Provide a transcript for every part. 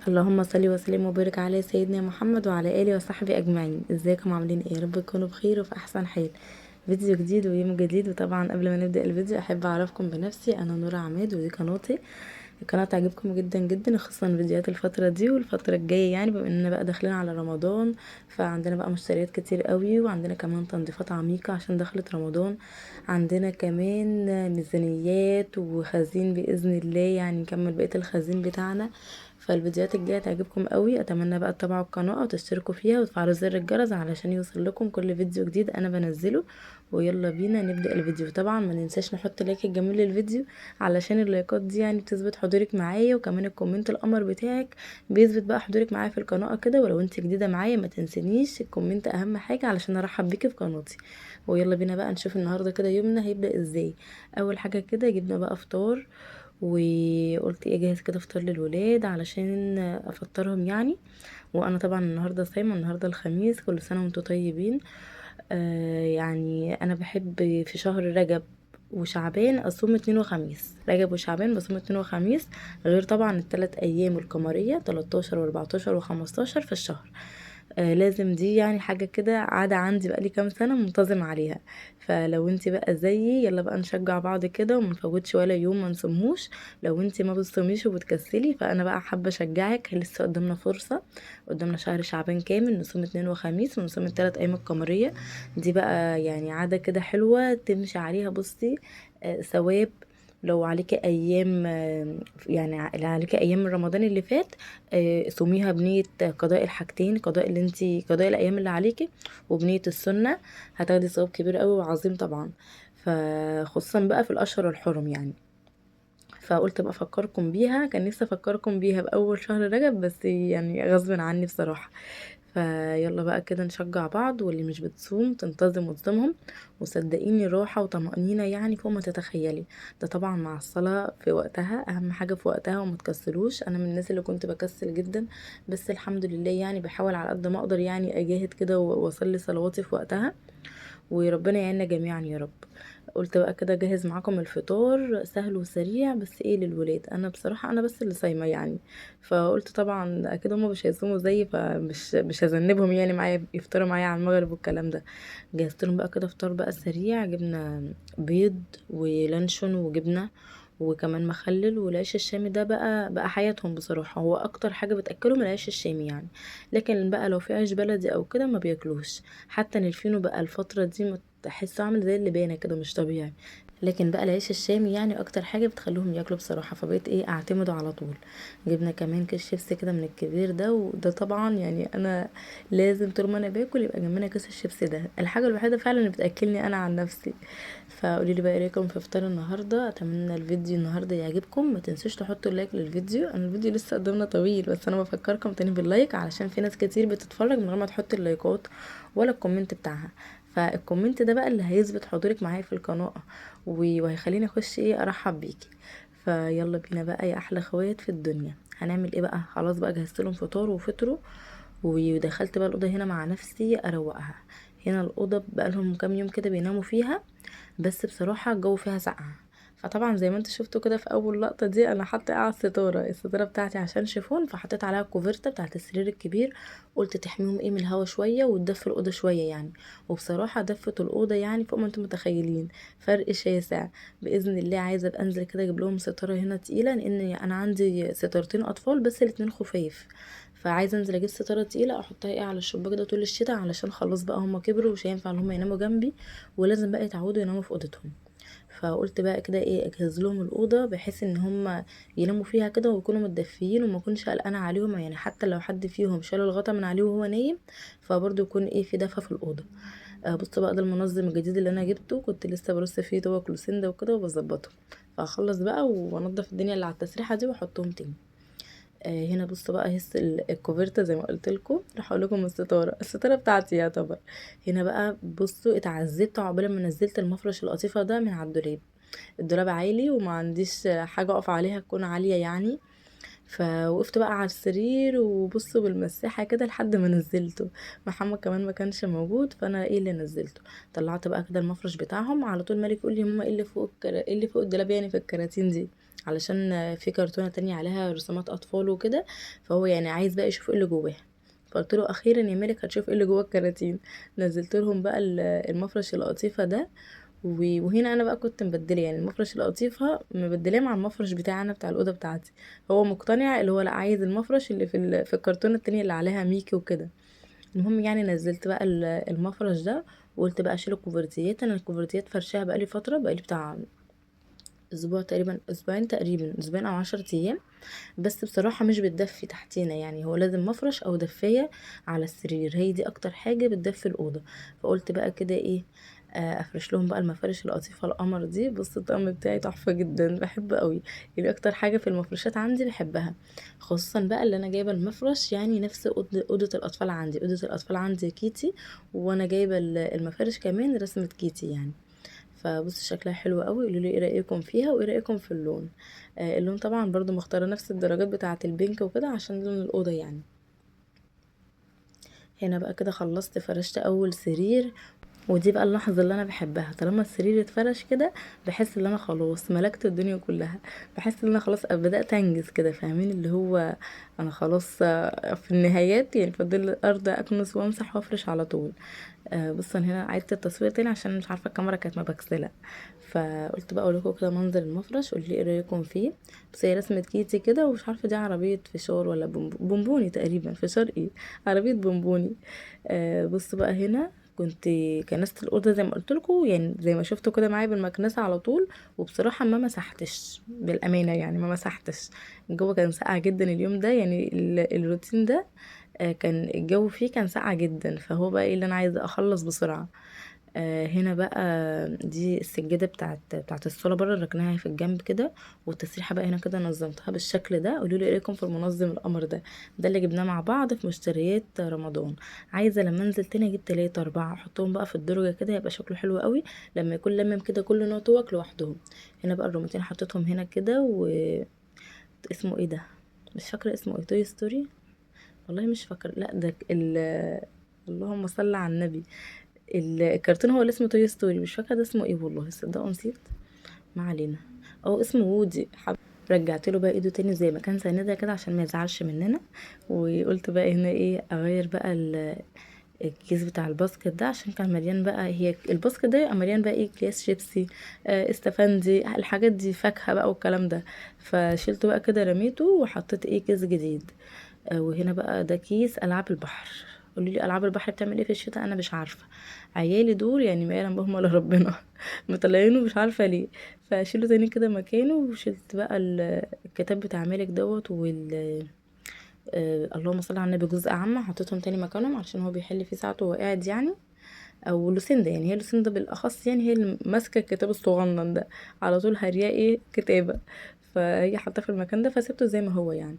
اللهم صل وسلم وبارك على سيدنا محمد وعلى اله وصحبه اجمعين. ازيكم عاملين ايه؟ يا رب تكونوا بخير وفي احسن حال. فيديو جديد ويوم جديد. وطبعا قبل ما نبدا الفيديو احب اعرفكم بنفسي، انا نورة عماد ودي قناتي. القناة تعجبكم جدا جدا، خصوصا فيديوهات الفترة دي والفترة الجاية، يعني بما اننا بقى داخلين على رمضان فعندنا بقى مشتريات كتير قوي، وعندنا كمان تنظيفات عميقة عشان دخلت رمضان، عندنا كمان ميزانيات وخزين باذن الله، يعني نكمل بقية الخزين بتاعنا. فالفيديوهات الجاية تعجبكم قوي. اتمنى بقى تتابعوا القناة وتشتركوا فيها وتفعلوا زر الجرس علشان يوصل لكم كل فيديو جديد انا بنزله. ويلا بينا نبدا الفيديو. طبعا ما ننساش نحط like الجميل للفيديو علشان اللايكات دي يعني بتثبت حضورك معايا، وكمان ال comment القمر بتاعك بيثبت بقى حضورك معايا في القناة كده. ولو انت جديدة معايا ما تنسينيش ال comment، اهم حاجة علشان ارحب بيكي في قناتي. ويلا بينا بقى نشوف النهارده كده يومنا هيبدا ازاي. اول حاجة كده جبنا بقى فطار، وقلت ايه اجهز كده فطار للولاد علشان افطرهم يعني. وانا طبعا النهارده صايمه، النهارده الخميس، كل سنة وانتم طيبين. يعني انا بحب في شهر رجب وشعبان اصوم اتنين وخميس، رجب وشعبان بصوم اتنين وخميس، غير طبعا التلات ايام القمريه 13 و14 و15 في الشهر. لازم دي يعني حاجة كده عادة عندي بقالي كام سنة منتظم عليها. فلو انت بقى زيي يلا بقى نشجع بعض كده وما نفوتش ولا يوم ما نصومهوش. لو انت ما بتصوميش وبتكسلي فانا بقى حابة اشجعك، لسه قدامنا فرصة، قدامنا شهر شعبان كامل نصوم اتنين وخميس ونصوم التلات ايام القمرية دي. بقى يعني عادة كده حلوة تمشي عليها. بصي، ثواب لو عليكي ايام، يعني عليكي ايام من رمضان اللي فات، صوميها بنية قضاء الحاجتين، قضاء اللي انتي، قضاء الايام اللي عليكي وبنية السنة، هتاخدي ثواب كبير قوي وعظيم طبعا، فخصوصا بقى في الاشهر الحرم يعني. فقلت بقى افكركم بيها، كان نفسي افكركم بيها باول شهر رجب، بس يعني غصب عني بصراحة. فيلا بقى كده نشجع بعض، واللي مش بتصوم تنتظم وتصومهم، وصدقيني راحة وطمأنينة يعني فوق ما تتخيلي. ده طبعا مع الصلاة في وقتها، أهم حاجة في وقتها، وما تكسلوش. أنا من الناس اللي كنت بكسل جدا، بس الحمد لله يعني بحاول على قد ما أقدر يعني أجاهد كده وأصلي صلواتي في وقتها، وربنا يعيننا جميعا يا رب. قلت بقى كده جهز معاكم الفطار سهل وسريع، بس ايه للولاد، انا بصراحة انا بس اللي صايمه يعني، فقلت طبعا اكيد هما مش هيصوموا زيي، فمش مش هذنبهم يعني معايا يفطروا معايا على المغرب والكلام ده. جهزت لهم بقى كده فطار بقى سريع، جبنا بيض ولانشون وجبنه وكمان مخلل والعيش الشامي. ده بقى حياتهم بصراحة، هو اكتر حاجة بتاكلهم العيش الشامي يعني. لكن بقى لو في عيش بلدي او كده ما بياكلوش، حتى الفينو بقى الفترة دي ما تحسه عامل زي اللبانه كده مش طبيعي. لكن بقى العيش الشامي يعني اكتر حاجة بتخليهم ياكلوا بصراحة، فبقيت ايه اعتمده على طول. جبنا كمان كيس شيبس كده من الكبير ده، وده طبعا يعني انا لازم طول ما انا باكل يبقى جنبنا كيس الشيبس ده، الحاجة الوحيدة فعلا اللي بتاكلني انا عن نفسي. فقولي لي بقى ايه رايكم في فطار النهارده. اتمنى الفيديو النهارده يعجبكم، ما تنسوش تحطوا like للفيديو، انا الفيديو لسه قدامنا طويل، بس انا بفكركم تاني بال like علشان في ناس كتير بتتفرج من غير ما تحط اللايكات ولا ال comment بتاعها. فال comment ده بقى اللي هيثبت حضورك معايا في القناة وهيخليني اخش ايه ارحب بيكي. فيلا بينا بقى يا احلى اخوات في الدنيا. هنعمل ايه بقى؟ خلاص بقى جهزت لهم فطار وفطروا، ودخلت بقى الاوضة هنا مع نفسي اروقها. هنا الاوضة بقى لهم كام يوم كده بيناموا فيها، بس بصراحة الجو فيها ساقعه. فطبعا زي ما انتوا شفتوا كده في اول لقطة دي انا حاطه على الستارة بتاعتي عشان شيفون، فحطيت عليها الكوفرته بتاعت السرير الكبير، قلت تحميهم ايه من الهوا شوية وتدفي الاوضة شوية يعني. وبصراحة دفت الاوضة يعني فوق ما انتم متخيلين، فرق شاسع باذن الله. عايزه ابقى انزل كده اجيب لهم ستارة هنا تقيلة، لان انا عندي ستارتين اطفال بس الاتنين خفاف، فعايزه انزل اجيب ستارة تقيلة احطها ايه على الشباك ده طول الشتاء، علشان خلاص بقى هما كبروا ومش هينفع ان هما يناموا جنبي، ولازم بقى يتعودوا يناموا في اوضتهم. فقلت بقى كده ايه اجهز لهم الاوضة بحيث ان هم يناموا فيها كده ويكونوا متدفيين وما اكونش قلقانة عليهم يعني، حتى لو حد فيهم شال الغطا من عليه وهو نايم فبرضه يكون ايه في دفى في الاوضة. بصوا بقى ده المنظم الجديد اللي انا جبته، كنت لسه برص فيه طبق لوسيندا وكده وبظبطه. فهخلص بقى وانضف الدنيا اللي على التسريحه دي واحطهم تاني. هنا بصوا بقى هس الكوفرته زي ما قلت لكم، راح اقول لكم الستارة بتاعتي يعتبر. هنا بقى بصوا اتعذبت عقبال ما نزلت المفرش القطيفه ده من على الدولاب، الدولاب عالي وما عنديش حاجة اقف عليها تكون عالية يعني، فوقفت بقى على السرير وبصوا بالمساحه كده لحد ما نزلته. محمد كمان ما كانش موجود، فانا ايه اللي نزلته. طلعت بقى كده المفرش بتاعهم على طول. مالك يقول لي ماما ايه اللي فوق ايه اللي فوق الدولاب يعني في الكراتين دي، علشان في كرتونة تانية عليها رسومات اطفال وكده، فهو يعني عايز بقى يشوف ايه اللي جواها. فقلت له اخيرا يا مالك هتشوف ايه اللي جوه الكراتين. نزلت لهم بقى المفرش القطيفه ده، وهنا انا بقى كنت مبدله يعني المفرش القطيفه مبدلاه مع المفرش بتاعنا بتاع الاوضة بتاعتي. هو مقتنع اللي هو لا، عايز المفرش اللي في الكرتونه التانية اللي عليها ميكي وكده. المهم يعني نزلت بقى المفرش ده، وقلت بقى اشيل الكوفرتيات. انا الكوفرتيات فرشاها بقالي فترة، بقالي بتاع اسبوع تقريبا، اسبوعين تقريبا، اسبوعين او 10 ايام، بس بصراحة مش بتدفي تحتينا يعني، هو لازم مفرش او دفايه على السرير، هي دي اكتر حاجة بتدفي الاوضة. فقلت بقى كده ايه، افرش لهم بقى المفارش القطيفه القمر دي. بصوا الطقم بتاعي تحفة جدا، بحبه قوي يعني، اكتر حاجة في المفروشات عندي بحبها، خصوصا بقى اللي انا جايبه المفرش يعني نفس اوضة الاطفال عندي. اوضة الاطفال عندي كيتي، وانا جايبه المفارش كمان رسمه كيتي يعني. فبصوا شكلها حلو قوي، قولوا لي ايه رايكم فيها وايه رايكم في اللون. اللون طبعا برضو مختاره نفس الدرجات بتاعه ال pink وكده عشان لون الاوضة يعني. هنا بقى كده خلصت فرشت اول سرير، ودي بقى اللحظة اللي انا بحبها، طالما السرير اتفرش كده بحس ان انا خلاص ملكت الدنيا كلها، بحس ان انا خلاص بدات انجز كده، فاهمين اللي هو انا خلاص في النهايات يعني، فاضل الارض اكنس وامسح وافرش على طول. بصوا انا هنا عدت التصوير تاني عشان مش عارفه الكاميرا كانت مبكسله، فقلت بقى اقول لكم كده منظر المفرش، قولوا لي ايه رايكم فيه. بس هي رسمه كيتي كده، ومش عارفه دي عربية فشار ولا بونبوني تقريبا، فشار ايه، عربية بونبوني. بصوا بقى هنا كنت كنست الاوضة زي ما قلت لكم، يعني زي ما شفتوا كده معايا بالمكنسه على طول، وبصراحة ما مسحتش بالامانة يعني، ما مسحتش، الجو كان ساقع جدا اليوم ده يعني، الروتين ده، كان الجو فيه كان ساقع جدا، فهو بقى ايه اللي انا عايزه اخلص بسرعة. هنا بقى دي السجادة بتاعت الصاله بره، ركناها في الجنب كده، والتسريحه بقى هنا كده نظمتها بالشكل ده. قولوا لي ايه رايكم في المنظم القمر ده، ده اللي جبناه مع بعض في مشتريات رمضان. عايزه لما انزل تاني اجيب 3 4 احطهم بقى في الدرجة كده، هيبقى شكله حلو قوي لما يكون لمم كده كل نوع توك لوحدهم. هنا بقى الرومتين حطيتهم هنا كده، و اسمه ايه ده مش فاكره اسمه ايه، Toy Story والله مش فاكره، لا ده اللهم صل على النبي، الكرتون هو اللي اسمه Toy Story، مش فاكره ده اسمه ايه والله، صدقوا نسيت، ما علينا، او اسمه وودي. رجعت له بقى ايده تاني زي ما كان ساندها كده عشان ما يزعلش مننا. وقلت بقى هنا ايه، اغير بقى الكيس بتاع ال basket ده عشان كان مليان بقى، هي ال basket ده يبقى مليان بقى ايه، اكياس شيبسي، استفندي، الحاجات دي، فاكهة بقى والكلام ده. فشيلته بقى كده رميته وحطيت ايه كيس جديد. وهنا بقى ده كيس العاب البحر. قولوا لي العاب البحر بتعمل ايه في الشتاء، انا مش عارفه، عيالي دول يعني ما يعلم بهم ولا ربنا مطلعينه مش عارفه ليه. فشيله تاني كده مكانه، وشلت بقى الكتاب بتاع مالك دوت وال اللهم صل على النبي جزء عامة، حطيتهم تاني مكانهم عشان هو بيحل فيه ساعته وهو قاعد يعني، او لوسيندا يعني، هي لوسيندا بالاخص يعني هي اللي ماسكه الكتاب الصغنن ده على طول، هرياه ايه كتابه، فهي حاطاه في المكان ده فسيبته زي ما هو يعني.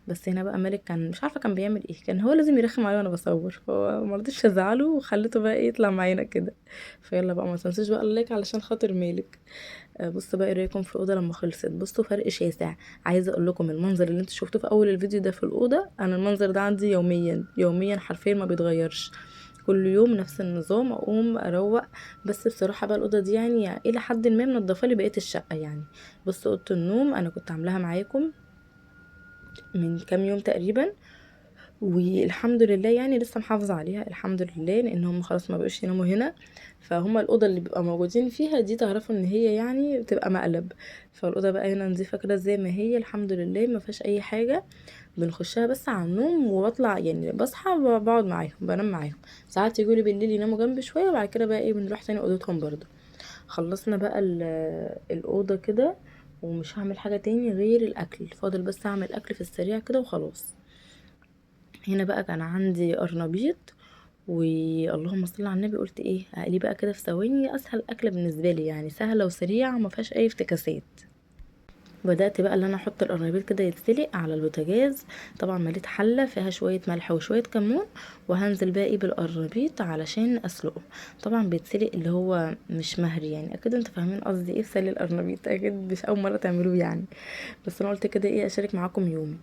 بس هنا بقى مالك كان مش عارفه كان بيعمل ايه، كان هو لازم يرخم عليا وانا بصور، فهو ما رضيتش ازعله وخليته بقى ايه يطلع معانا كده. فيلا بقى ما تنسوش بقى ال like علشان خاطر مالك. بصوا بقى ايه رايكم في الاوضة لما خلصت، بصوا فرق شاسع. عايزه اقول لكم المنظر اللي انتوا شفتوه في اول الفيديو ده في الاوضة، انا المنظر ده عندي يوميا يوميا حرفيا ما بيتغيرش، كل يوم نفس النظام، اقوم اروق. بس بصراحة بقى الاوضة دي يعني الى حد ما منضفه لي بقية الشقة يعني. بصوا اوضة النوم انا كنت عاملاها معاكم من كام يوم تقريبا، والحمد لله يعني لسه محافظة عليها الحمد لله، لان هم خلاص ما بقوش يناموا هنا، فهم الاوضة اللي بيبقى موجودين فيها دي تعرفوا ان هي يعني بتبقى مقلب. فالاوضه بقى هنا نظيفة كده زي ما هي الحمد لله، ما فيهاش اي حاجة، بنخشها بس على النوم وبطلع يعني، بصحى بقعد معاهم بنام معاهم، ساعات يجولي بالليل يناموا جنبي شوية، وبعد كده بقى ايه بنروح تاني اوضتهم برضو. خلصنا بقى الاوضة كده، ومش هعمل حاجة تاني غير الاكل، فاضل بس اعمل اكل في السريع كده وخلاص. هنا بقى كان عندي قرنبيط، واللهم صل على النبي، قلت ايه اقلية بقى كده في ثواني، اسهل اكله بالنسبة لي يعني، سهلة وسريعة وما فيهاش اي افتكاسات. بدأت بقى اللي انا احط القرنبيط كده يتسلق على البوتاجاز. طبعا مليت حله فيها شوية ملح وشوية كمون، وهنزل بقى ايه بالقرنبيط علشان اسلقه. طبعا بيتسلق اللي هو مش مهري يعني، اكيد انتوا فاهمين قصدي ايه في سلق القرنبيط، اكيد مش اول مرة تعملوه يعني، بس انا قلت كده ايه اشارك معاكم يومي.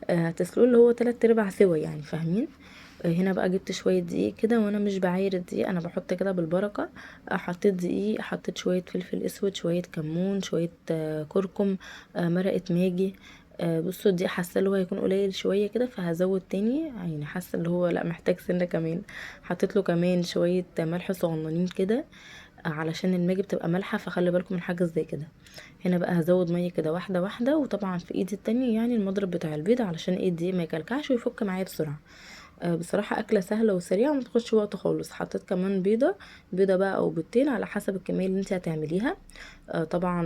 هتسلقوه اللي هو 3/4 سوا يعني، فاهمين. هنا بقى جبت شوية دقيق كده، وانا مش بعاير الدقيق، انا بحط كده بالبركة. حطيت دقيق، حطيت شوية فلفل اسود، شوية كمون، شوية كركم، مرقه ماجي. بصوا الدقيق حاسه اللي هو هيكون قليل شوية كده، فهزود تاني يعني، حاسه اللي هو لا محتاج سنة كمان. حطيت له كمان شوية ملح صغننين كده، علشان الماجي بتبقى مالحة، فخلي بالكم من حاجة زي كده. هنا بقى هزود مية كده واحدة واحدة، وطبعا في ايدي التانية يعني المضرب بتاع البيض علشان ايه الدقيق ما يكلكعش ويفك معايا بسرعة. بصراحة اكله سهلة وسريعة وما تاخدش وقت خالص. حطيت كمان بيضة بقى او بيضتين على حسب الكمية اللي انت هتعمليها. طبعا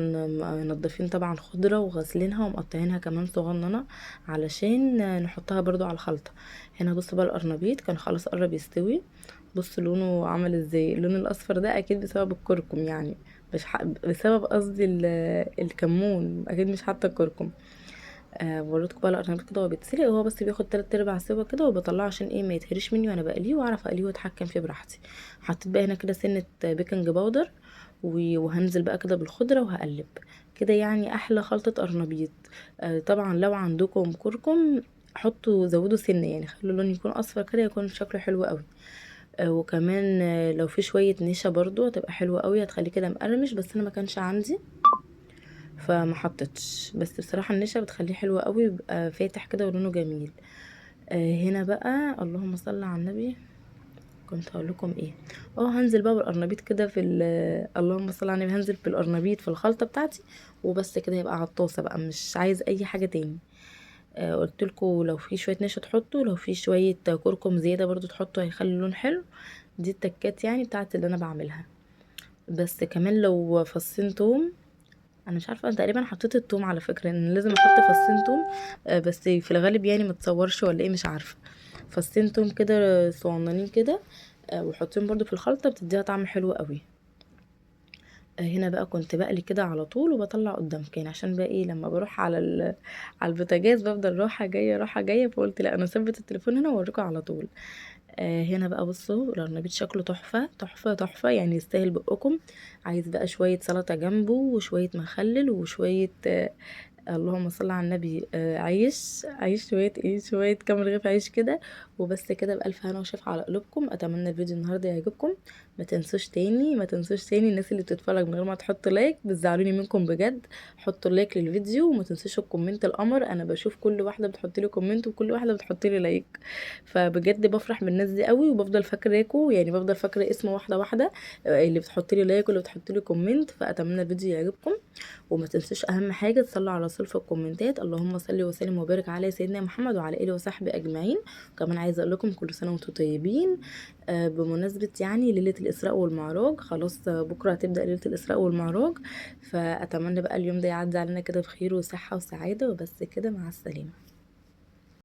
منضفين طبعا خضرة وغسلينها ومقطعينها كمان صغننه علشان نحطها برضو على الخلطة. هنا بصوا بقى القرنبيط كان خلاص قرب يستوي، بصوا لونه عمل ازاي، اللون الاصفر ده اكيد بسبب الكركم يعني، مش بسبب قصدي الكمون، اكيد مش حاطه الكركم. وريتكم بقى القرنبيط كده وهو بيتسلق، هو بس بياخد 3/4 سوا كده، وبطلعه عشان ايه ما يتهريش مني وانا بقليه، واعرف اقلية واتحكم فيه براحتي. حطيت بقى هنا كده سنة baking powder، وهنزل بقى كده بالخضره وهقلب كده، يعني احلى خلطه قرنبيط. طبعا لو عندكم كركم حطوا، زودوا سنة يعني، خلوا اللون يكون اصفر كده، يكون شكله حلو قوي. وكمان لو في شوية نشا برضو هتبقى حلوة قوي، هتخليه كده مقرمش، بس انا ما كانش عندي فما حطيتش، بس بصراحة النشا بتخليه حلو قوي، بيبقى فاتح كده ولونه جميل. هنا بقى اللهم صل على النبي، كنت هقول لكم ايه، هنزل بقى بالقرنبيط كده في اللهم صل على النبي، هنزل بالقرنبيط في الخلطة بتاعتي وبس كده، يبقى على الطاسه بقى، مش عايز اي حاجة تاني. قلت لكم لو في شوية نشا تحطوا، لو في شوية كركم زيادة برضو تحطوا، هيخلي اللون حلو. دي التكات يعني بتاعت اللي انا بعملها. بس كمان لو فصين توم، انا مش عارفه، انا تقريبا حطيت التوم على فكرة، ان لازم احط فصين توم، بس في الغالب يعني ما تصورش ولا ايه مش عارفه. فصين توم كده صغننين كده، وحطيهم برضو في الخلطة، بتديها طعم حلو قوي. هنا بقى كنت بقلي كده على طول وبطلع قدامكم يعني، عشان بقى ايه لما بروح على على البوتاجاز بفضل رايحة جاية رايحة جاية، فقلت لا انا ثبت التليفون هنا واوريكم على طول. هنا بقى بصوا القرنبيط شكله تحفة تحفة تحفة يعني، يستاهل بقكم. عايز بقى شوية سلطة جنبه وشوية مخلل وشوية اللهم صل على النبي، عيش، عيش شوية ايه، شوية كام رغيف عيش كده وبس كده. بألف هنا وشفا على قلوبكم. اتمنى الفيديو النهارده يعجبكم. ما تنسوش تاني الناس اللي بتتفرج من غير ما تحط like بتزعلوني منكم بجد، حطوا like للفيديو وما تنسوش ال comment القمر. انا بشوف كل واحدة بتحط لي comment وكل واحدة بتحط لي like، فبجد بفرح بالناس دي قوي، وبفضل فاكراكوا يعني، بفضل فاكره اسم واحدة واحدة، اللي بتحط لي like واللي بتحط لي comment. فاتمنى الفيديو يعجبكم، وما تنسوش اهم حاجة تصلوا على الرسول في الكومنتات، اللهم صل وسلم وبارك على سيدنا محمد وعلى اله وصحبه اجمعين. وكمان عايزه اقول لكم كل سنة وانتم طيبين، بمناسبة يعني ليلة الاسراء والمعراج، خلاص، بكره هتبدا ليلة الاسراء والمعراج، فاتمنى بقى اليوم ده يعدي علينا كده بخير وصحة وسعادة. وبس كده، مع السلامة.